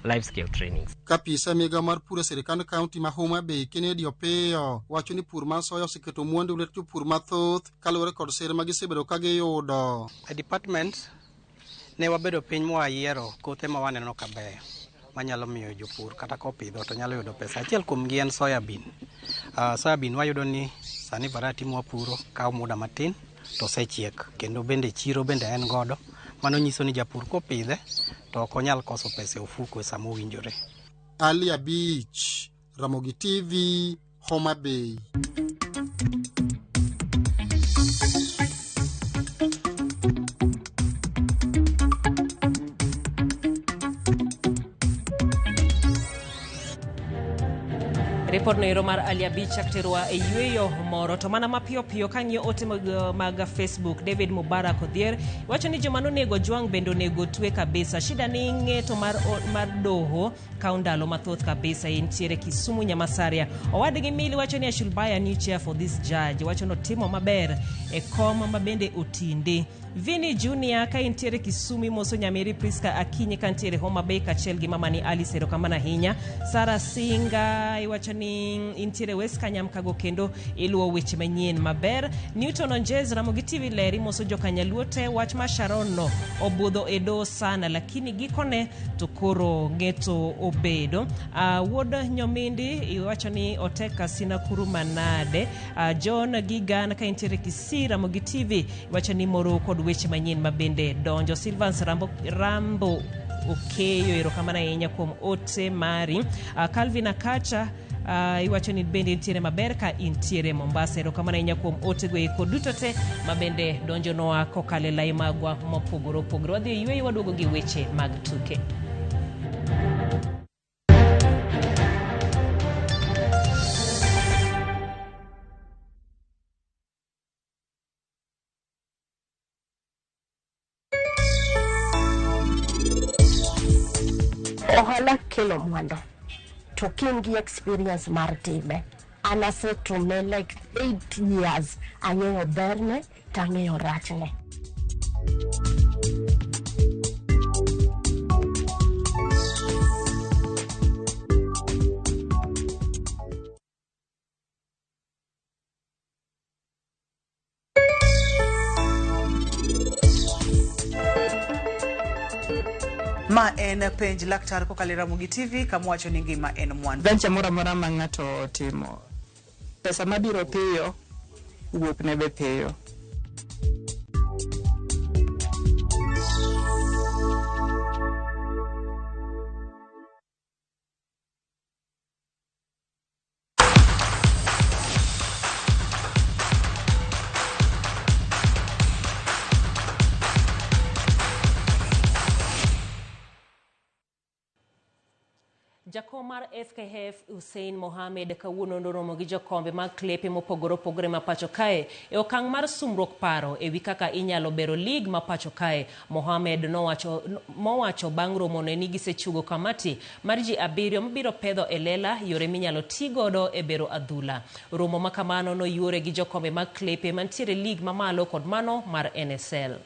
Speaker 23: life skill trainings.
Speaker 18: Kapisa migawo mar pur e sirikand kaunti ma Homa Bay Kennedy Opiyo wacho ni pur mar soya oseketo mwandu lwet jopur mathoth kaluwore kod sir ma gisebedo ka giyudo.
Speaker 24: E department ne wabedo piny mwayiero kothe ma waneno ka beyo manyalo miyo jopur kata kopidho to nyalo yudo pesa. Achiel kuom gi en soya bean. Soya bean wayudo ni sani variety mwapuro kawo muda matin to osechiek kendo bende chiro bende en godo. Mano nyiso ni japur kopidhe to ok onyal koso pesa e ofuko e sama owinjore.
Speaker 18: Ali Abich, Ramogi TV, Homa Bay.
Speaker 1: Ripod no ero mar Ali Abich chak terwa e yweyo moro to mana mapiyo piyo kang'iyo ote mag Facebook. David Mubarak Odhier wacho ni joma nonego Ojwang' bende onego twe kabisa. Shida ni ng'eto mar doho kawo ndalo mathoth kabisa. Entiere Kisumu Nyamasaria. Owadgi Mili wacho ni I should buy a new chair for this judge. Wacho notimo maber e kom ma bende otinde. Vini Junior ka intiere Kisumu imoso Nyamiri Priska Akinyi ka ntiere Homa Bay kaachiel gi mamani Alice, erokamano ahinya. Sara Singa iwacho ni intiere West Kanyamkago kendo iluwo weche manyien maber. Newton Onjez Ramogi TV ler imoso jokanyaluo te wach ma Sharon no obudho e doho sana lakini gikone to koro ng'eto obedo. Wuod Nyomindi iwacho ni oteka sina kuru manade. John Gigan ka intiere Kisii Ramogi TV iwacho ni moro kod weche manyien ma bende donjo. Silvans Rambo Okeyo erokamano ahinya kuom ote mari. Calvin Akacha iwacho ni bende intiere maber ka intiere Mombasa. Erokamano ahinya kuom otego eko duto te ma bende donjonwa kokalo e lai magwa mopogore opogore. Wadhi e yweyo waduogo gi weche mag tuke.
Speaker 25: Ohala kelo mwandu to ka in gi experience mar time. An asetime like 8 years, ang'eyo berne to ang'eyo rachne.
Speaker 2: Ma en penj laktar kokalo e Ramogi TV kama wacho ni ngima en mwandu.
Speaker 6: Venture moro amora ma ng'ato otimo, pesa mabiro piyo wuok ne be piyo.
Speaker 1: Jakom mar FKF Hussein Mohamed kawuono noromo gi jokombe mag klepe mopogore opogore ma pacho kae e okang' mar sumruok paro ewi kaka inyalo bero lig ma pacho kae. Mohamed mowacho bang' romone ni gisechugo kamati mar ji 7 mabiro pedho e lela yore minyalo ti godo e bero adhula. Romo ma kamano noyuore gi jokombe mag klepe mantiere lig mamalo kod mano mar NSL.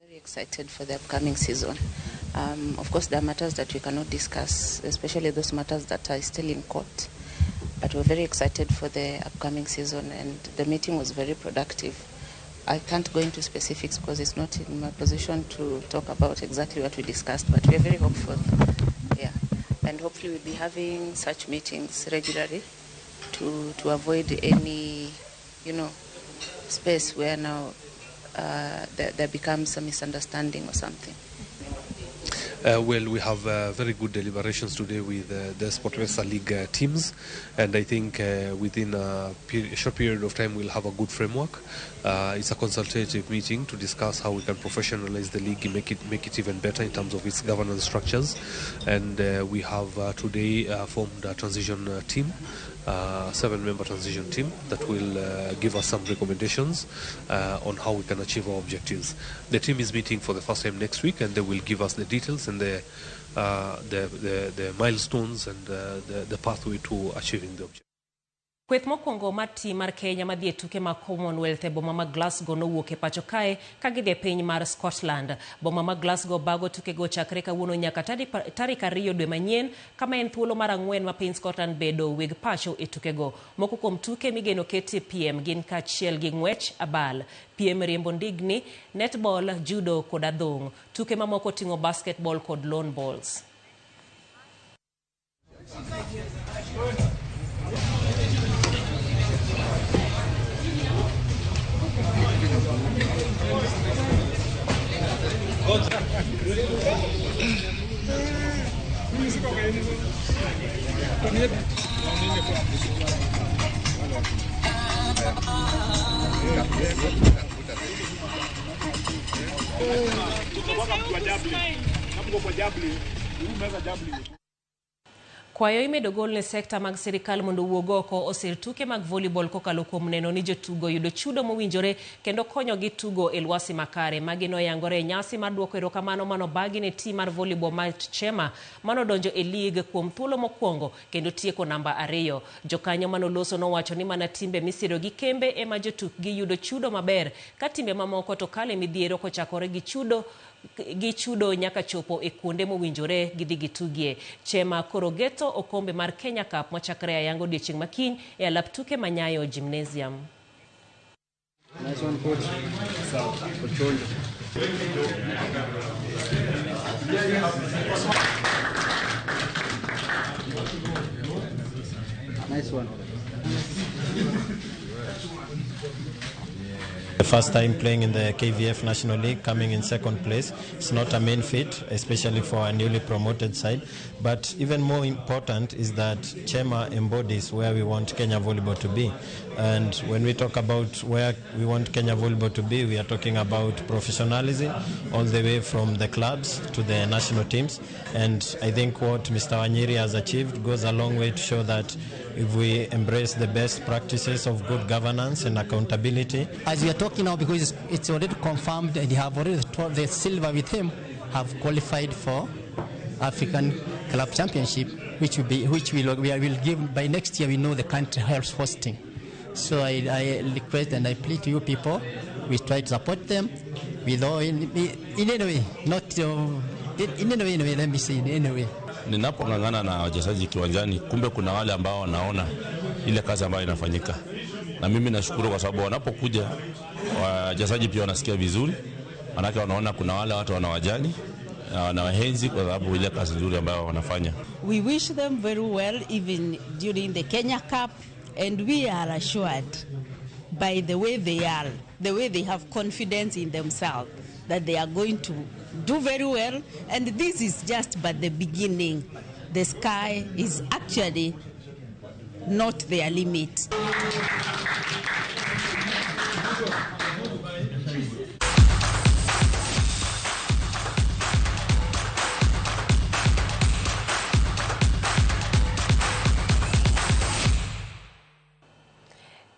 Speaker 7: Very excited for the upcoming season. Of course, there are matters that we cannot discuss, especially those matters that are still in court. But we're very excited for the upcoming season, and the meeting was very productive. I can't go into specifics because it's not in my position to talk about exactly what we discussed, but we're very hopeful. Yeah. And hopefully we'll be having such meetings regularly to avoid any, space where now there becomes a misunderstanding or something.
Speaker 8: Well, we have very good deliberations today with the SportPesa League teams, and I think within a short period of time we'll have a good framework. It's a consultative meeting to discuss how we can professionalize the league and make it even better in terms of its governance structures. And we have today formed a transition team, 7-member transition team that will give us some recommendations on how we can achieve our objectives. The team is meeting for the first time next week, and they will give us the details and the milestones and the pathway to achieving the objective.
Speaker 1: Kweth mokwongo mar tim mar Kenya madhi e tuke mag Commonwealth e boma ma Glasgow nowuok e pacho kae ka gidhi e piny mar Scotland. Boma ma Glasgow bago tukego chakre kawuono nyaka tarik 2 dwe manyien, kama en thuolo mar 4 ma piny Scotland bedo weg pacho e tukego. Moko kuom tuke migeno ketie piem gin kaachiel gi ng'wech, abal, piem riembo ndigni, netball, judo kod adhong'. Tuke mamoko ting'o basketball kod lawn bowls. Kwayo imedo gol ne sekta mag sirikal mondo owuog oko osir tuke mag volleyball kokalo kuom neno ni jotugo yudo chudo mowinjore kendo konyogi tugo e lwasi makare. Magi noyangore e nyasi mar duoko erokamano manobagi ne tim mar volleyball mar Chema manodonjo e lig kuom thuolo mokwongo kendo tieko namba 2. Jokanyo manoloso nowacho ni mana timbe misiro gi kembe ema jotukgi yudo chudo maber, ka timbe mamoko to kale midhiero kochakore gi chudo nyaka chopo e kuonde mowinjore gidhi gitugie. Chema koro geto okombe mar Kenya Cup machakre ayango odiechieng' makiny e alap tuke ma Nyayo Gymnasium.
Speaker 22: Nice one, coach. Nice one.
Speaker 26: The first time playing in the KVF National League, coming in second place. It's not a main feat, especially for a newly promoted side. But even more important is that Chema embodies where we want Kenya volleyball to be. And when we talk about where we want Kenya volleyball to be, we are talking about professionalism all the way from the clubs to the national teams. And I think what Mr. Wanyiri has achieved goes a long way to show that if we embrace the best practices of good governance and accountability.
Speaker 27: As we are talking now, because it's already confirmed and he have already told the silver with him, have qualified for African Club Championship, which will be, which we will give by next year. We know the country helps hosting. So I request and I plead to you people, we try to support them with all in any way, not in any way, anyway, let me say in any way.
Speaker 28: Ninapong'ang'ana na wachezaji kiwanjani, kumbe kuna wale ambao wanaona ile kazi ambayo inafanyika, na mimi nashukuru kwa sababu wanapokuja wachezaji pia wanasikia vizuri, manake wanaona kuna wale watu wanawajali Nawaenzi kwa sababu ile kazi nzuri ambayo wanafanya.
Speaker 3: We wish them very well even during the Kenya Cup, and we are assured by the way they are, the way they have confidence in themselves, that they are going to do very well. And this is just but the beginning. The sky is actually not their limit.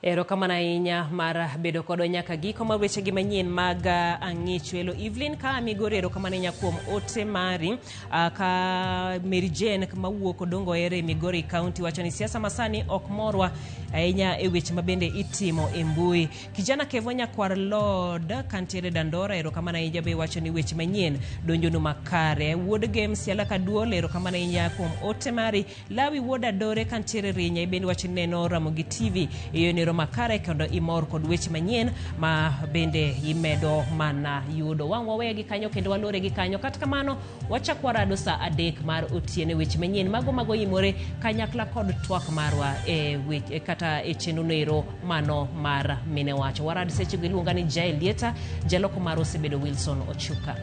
Speaker 1: Erokamano ahinya mar bedo kodwa nyaka giko mar wechegi manyien mag ang'ich welo. Evelyn ka Migori, erokamano ahinya kuom ote mari. Ka Mary Jane mawuok Odongo Ere Migori County wacho ni siasa masani ok morwa ahinya e weche mabende itimo e mbui. Kijana Kevo Nyakwar Lord kantiere Dandora, erokamano ahinya be wacho ni weche manyien donjonu makare. Wuod Gem Siala Kaduol, erokamano ahinya kuom ote mari. Lawi Wuod Adore kantiere Rinya bende wacho ni neno Ramogi TV e yo makare kendo imor kod weche manyien ma bende imedo mana yudo. Wang' waweyo gi kanyo kendo walore gi kanyo. Kata kamano wachak warado saa 3 mar otieno weche manyien mago mago imore kanyakla kod twak marwa e weche kata e chenro noero mano mar mine wacho. Warad seche go iluonga ni Jael Lieta, jaloko mar osebedo Wilson Ochuka.